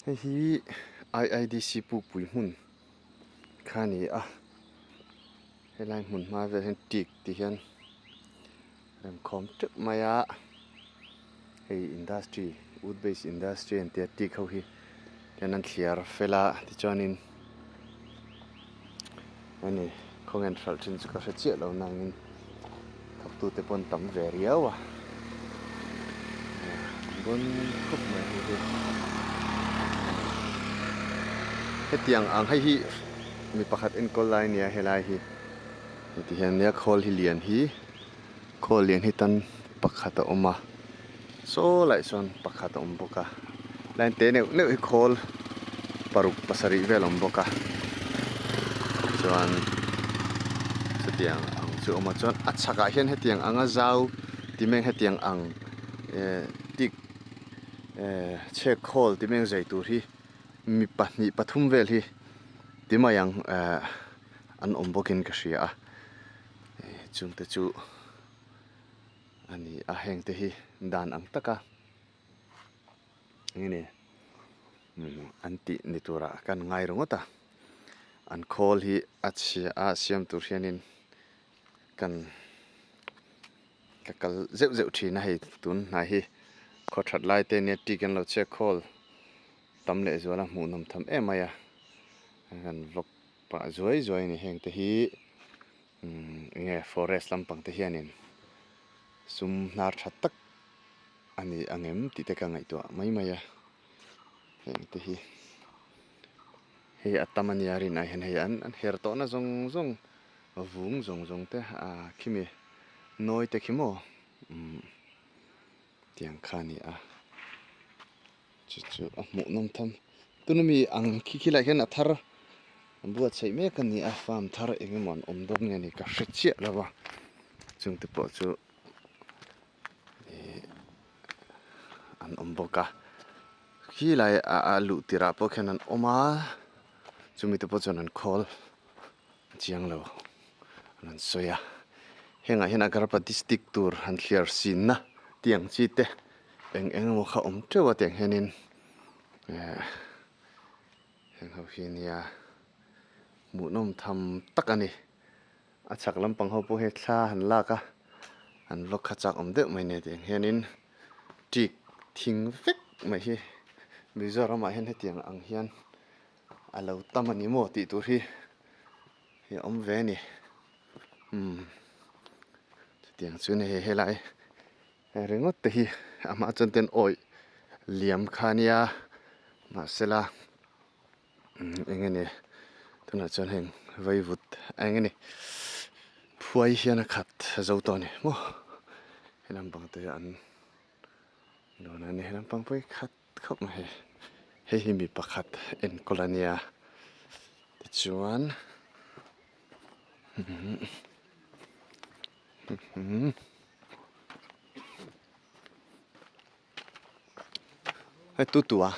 Hei hi I_I_D_C pukpui hmun kha a ni a helai hmun hma vel hian teak ti hian remkhawm teuh mai a hei industry wood base industry an tia teak ho hi hian an thliar fel a tichuanin ani khawnge an hralh thin chu ka hre chiah lo nangin thawktute pawh an tam ve riau a bawn khawp mai hei hi hetiang ang hei hi mi pakhat enkawl lai a nia helai hi heti hian nia khawl hi lian hi khawl lian hi tan pakhat a awm a saw lai sawn pakhat a awm bawk a line te neuh neuh hi khawl paruk pasarih vel a awm bawk a chuan chutiang ang chu a awm a chuan a chhakah hian hetiang anga zau ti meng hetiang ang eh tik eh chhek khawl ti meng zai tur hi mi pahnih pathum vel hi ti mai ang eh an awm bawkin ka hria a eh chungte chu. A ni a heng te hi dan ang taka eng nge an tih ni turah kan ngai ringawt a an khawl hi a chhia a siam tur hianin kan ka kal zeuh zeuh thin a hei tun hnai hi khaw that lai te nia tea kan lo chhiat khawl tam leh zual a hmuh nawm tham em mai a kan vlog pah zuai zuai a ni heng te hi. Umm enge forest lampang te hianin sum hnar tha tak a ni ang em tih te ka ngaihtuah mai mai a heng te hi hei a tam a nia rinah hian hei an an her tawhna zawng zawng vung zawng zawng te ah khimi nawi te khi maw umm tiang kha a ni a chu chu a hmuh nawm tham tuna mi ang khi khi lai hian a thar an buatsaih mek a ni a farm thar eng emaw an awm dawn nge ni ka hre chiah lo a chung te pawh chu ihh an awm bawk a khi lai ah a luh tirh ah pawh khian an awm a chumi te pawh chuan an khawl a chiang lo an rawn sawi a hengah hian agarpati stick tur han thliar sinna tiang chi te eng eng emaw kha awm teuh a tiang hianin eh heng ho hi nia hmuhnawm tham tak a ni a chhak lampang ho pawh hi thla han lak a an vlog kha chak awm deuh mai nia tiang hianin teak thing vek mai hi Mizoram ah hian hetiang ang hian. A lo tam a ni maw tih tur hi hi a awm ve a ni umm chutiang chu ni hei helai ringawt te hi a hma chuan ten awih liam kha a nia mahsela eng nge ni tunah chuan heng vaivut eng nge ni phuai hian a khat zo tawh a ni maw helam pang te an dawn a ni helam pang pawh hi khat. Khawp mai hei hi mi pakhat enkawl a nia tichuan hei tu tu a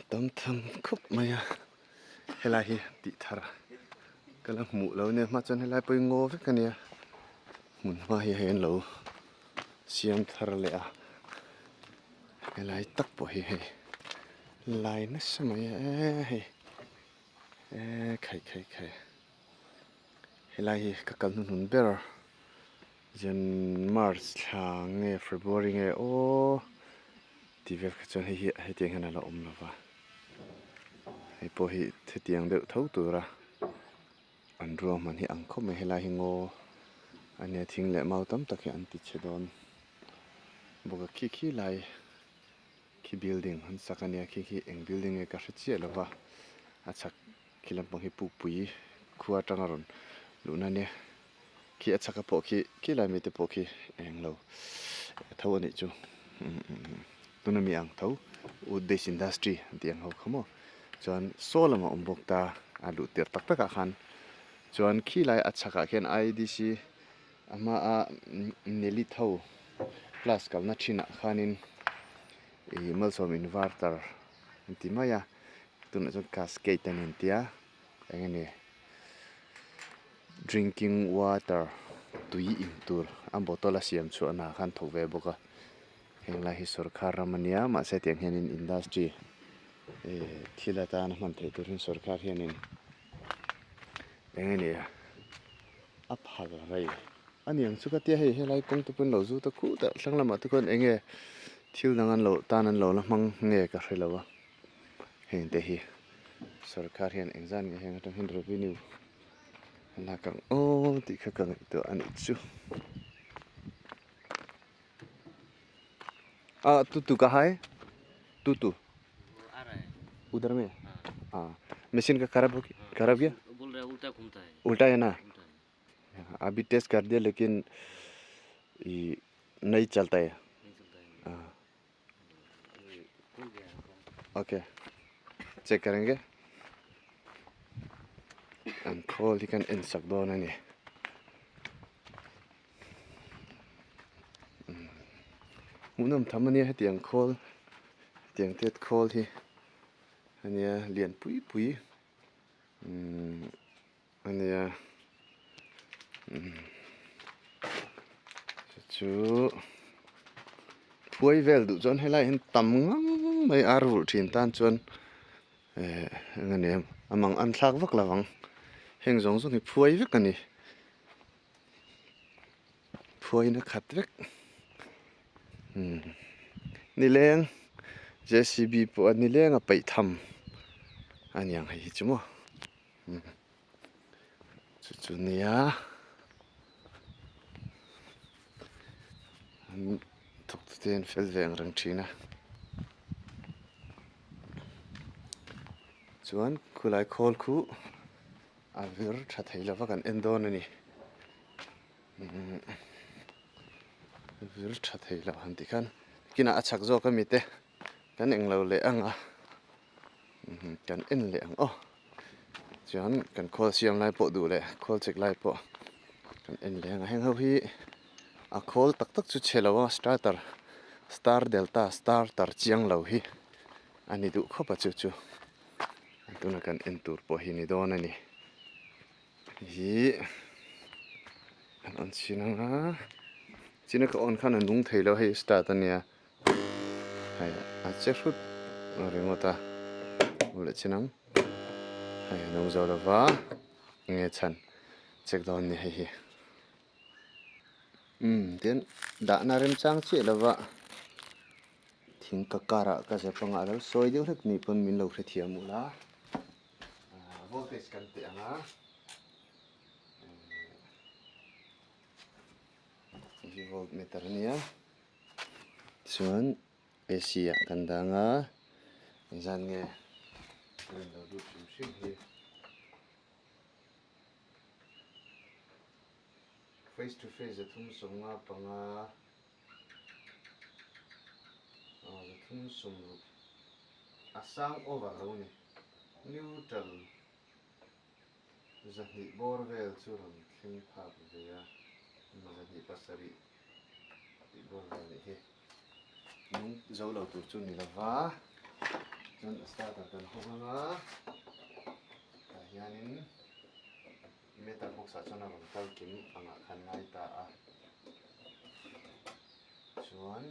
tam tham khawp mai a helai hi tih thar ka la hmuh lo nia hma chuan helai pawh hi ngaw vek a nia hmun hma hi hei an lo siam thar leh a helai tak pawh hi hei lai nasa mai a e hei e khai khai khai helai hi ka kal hnuhnun ber Jan March thla nge February nge aw tih vel kha chuan hei hi hetiang hian a la awm lo va hei pawh hi hetiang deuh tho tura an ruahman hi ang khawp mai helai hi ngaw a nia thing leh mau tam tak hi an ti chhe dawn bawk a khi khi lai khi building an sak a nia khi khi eng building nge ka hre chiah lo va a chhak khi lampang hi pukpui khua atanga rawn luhna a nia. Khi a chhaka pawh khi khi lai mite pawh khi eng lo tho a nih chu tuna mi ang tho wood based industry an tih ang ho kha maw chuan saw lamah a awm bawk ta a luh tirh tak takah khan chuan khi lai a chhakah khian I_D_C a hmaa Nelit ho class kalna thinah khanin ih malsawm inverter an ti mai a tunah chuan cascade an intia eng nge ni. Drinking water tui in tur a bottle a siam chhuah na khan thawk ve bawk a. Heng lai hi sawrkar ram a nia mahse tiang hianin industry eh thil atana hman theih tur hian sawrkar hianin eng nge ni a phal rei a ni ang chu ka tia hei helai kawng te pawhin lo zu ta khut a thlang lamah te khuan eng nge thil dang an lo tan an lo la hmang nge ka hre lo a heng te hi sawrkar hian engzat nge heng atang hian revenue a lak ang aw tih kha ka ngaihtuah a nih chu. A tutu ka hai tutu उधर में हाँ मशीन का खराब हो खराब गया बोल रहा है उल्टा घूमता है। उल्टा है ना। उल्टा है। अभी टेस्ट कर दिया लेकिन ये नहीं चलता है। नहीं चलता है। हाँ। ये खुल गया है। ओके चेक करेंगे an khawl hi kan en sak dawn a ni. Hmuhnawm tham a nia hetiang khawl hetiang tet khawl hi a nia lian pui pui umm a nia umm chu chu phuai vel duh chuan helaiah hian tam ngang mai ar vulh thin tan chuan eh eng a ni em a mang an thlak vak lo ang heng zawng zawng hi phuai vek a ni. Phuaina khat vek umm nileng J C B pawh a nileng a paih tham a niang hei hi chu maw umm chu chu nia an thawk te te an fel ve ang reng thin a chuan khulai khawl khu a vir tha thei lova kan en dawn a ni. Vir tha thei lo han tih khan kinah a chak zawk ami te kan englo leh ang a kan en leh ang aw chuan kan khawl siam lai pawh duh leh khawl chek lai pawh kan en leh ang a heng ho hi a khawl tak tak chu chhe lo a starter star delta starter chiang lo hi a ni duh khawp a chu chu tuna kan en tur pawh hi ni dawn a ni. Hi an on chhin ang a china ka on khan a nung thei lo hei start a nia hei a che hrut ringawt a aw leh chin ang hei a nung zo lo va enge chhan check dawn a ni hei hi umm tin dahna remchang chiah lo va thing ka karah ka zep anga a lo sawi deuh hlek ni pawn min lo hrethiam ula. Voltage kan teh ang a V volt meter a nia chuan A_C ah kan dang a engzan nge current lo lut hrim hrim hi face to face zathum sawmnga panga aw zathum sawmruk a sang over lo a ni. Neutral zahnih bawr vel chu rawn thleng phak ve a, zahnih pasarih tih bawr vel nih hi nung zo lo tur chu ni lova chuan a starter kan hawng ang a tah hianin meter box ah chuan a rawn kal kim angah khan ngai ta a chuan.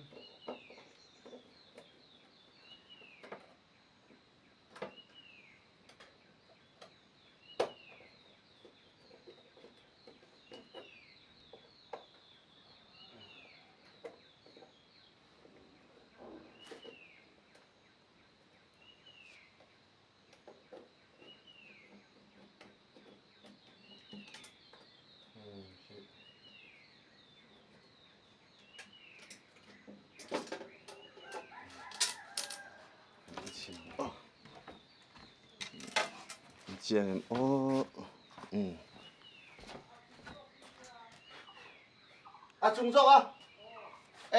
Chiang em aw umm a chung zawk a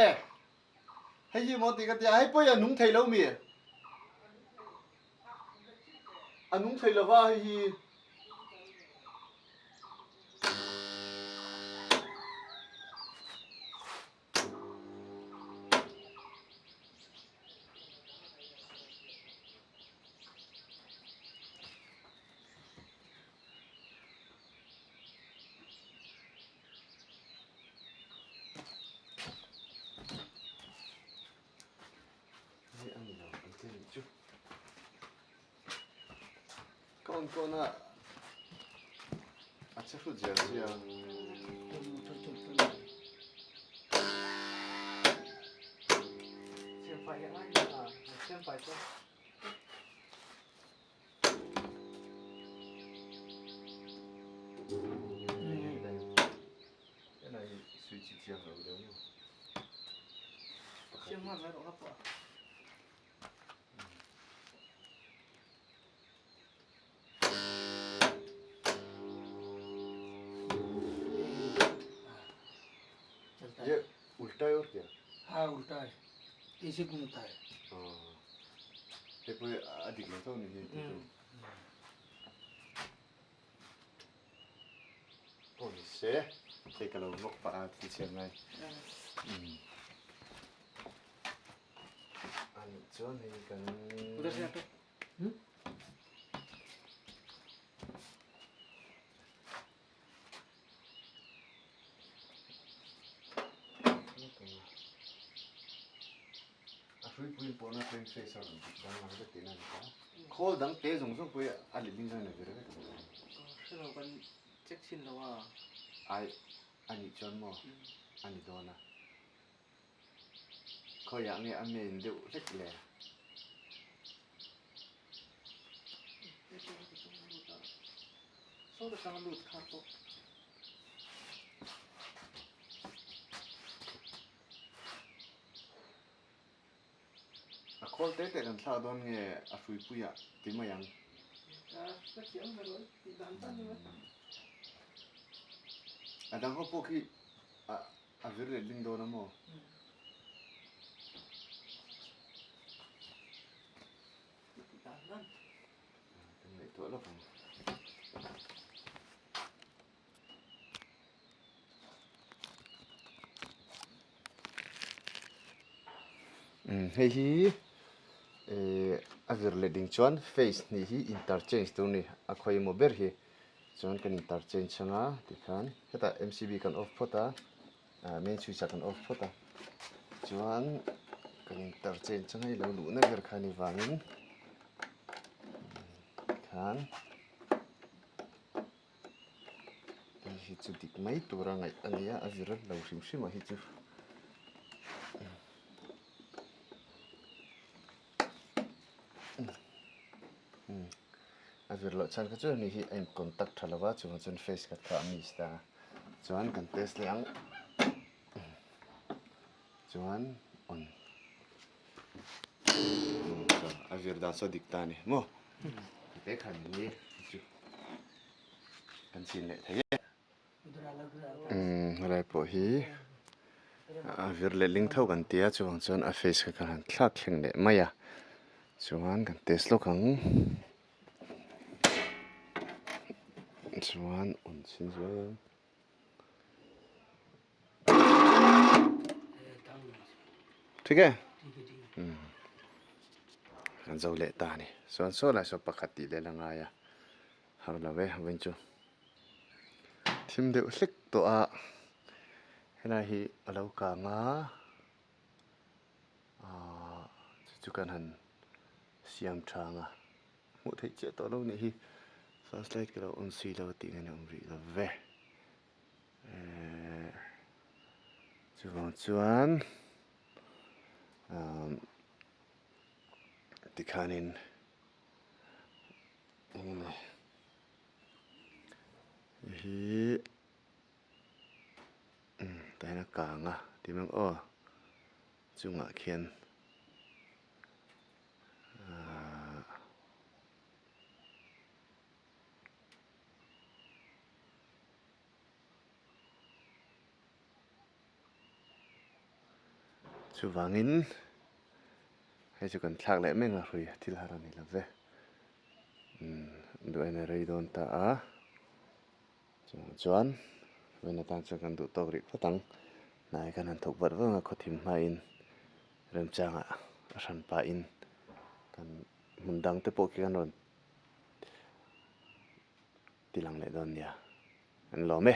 e hei hi maw tih ka tia hei pawh hi a nung thei lo mi a nung thei lova hei hi. On kawna a che hrut zel sia. ये उल्टा है और क्या हाँ उल्टा है ऐसे घूमता है hei pawh hi a dik lo chauh a ni hi tih chu pawh ni se hei ka lo vlog pah a thil siam lai a nih chuan hei kan A hruipuiin pawhna train face a rawn dik danglam vek tihna a ni ta. Khawl dang te zawng zawng pawh hi a letling zawng in a vir vek ang. Ka hre lo, kan check chhin lo a. Ai, a nih chuan maw? A ni dawn a. Khawiah nge a main deuh hlek le? Saw ta tang lut kha pawh. A khawl te te kan thlak dawn nge a hruipuiah ti mai ang. A dang ho pawh khi a vir let ling dawn a maw? Kan ngaihtuah lawk ang. Hei hi eh a vir leh ding chuan face hnih hi interchange tur a ni a khawi emaw ber hi chuan kan interchange anga tikhan hetah M_C_B kan off phawt a ah main switch ah kan off phawt a chuan kan interchange anga hei lo luhna ber kha a ni vangin tikhan. Hei hi chu dik mai tura ngaih a ni a, a zir lo hrim hrim a hi chu. A zir loh chhan kha chu hemi hi a in contact tha lova chuvang chuan face khat kha a miss ta a, chuan kan test leh ang chuan on a zir dan saw dik ta a ni maw te khan ni chu. Kan chin leh thei e. Umm helai pawh hi a vir leh ling tho kan tia chuvang chuan a face kha kan han thlak thleng leh mai a chuan kan test lawk ang chuan on chhin zuai ang. Thik e umm kan zo leh ta a ni chuan saw lai saw pakhat tih leh la ngai a har lo e vawiin chu thim deuh hlek tawh a helai hi a lo kang a ahh chu chu kan han siam tha ang a hmuh theih chiah tawh lo nih hi first light ka lo on si lo tih ngaihna awm rih lo ve. Ehh chuvang chuan umm tikhanin engemaw hi umm tah hian a kang a tih mai ang aw chungah khian ahh. Chuvangin hei chu kan thlak leh mek a hrui thil har a ni lo ve umm duain a rei dawn ta a chuvang chuan vawiin atan chuan kan duh tawk rih phawt ang hnai kan han thawk vat vat ang a khawthim hmain remchangah a hran pahin kan hmun dang te pawh khi kan rawn. Ti lang leh dawn nia. An lawm e.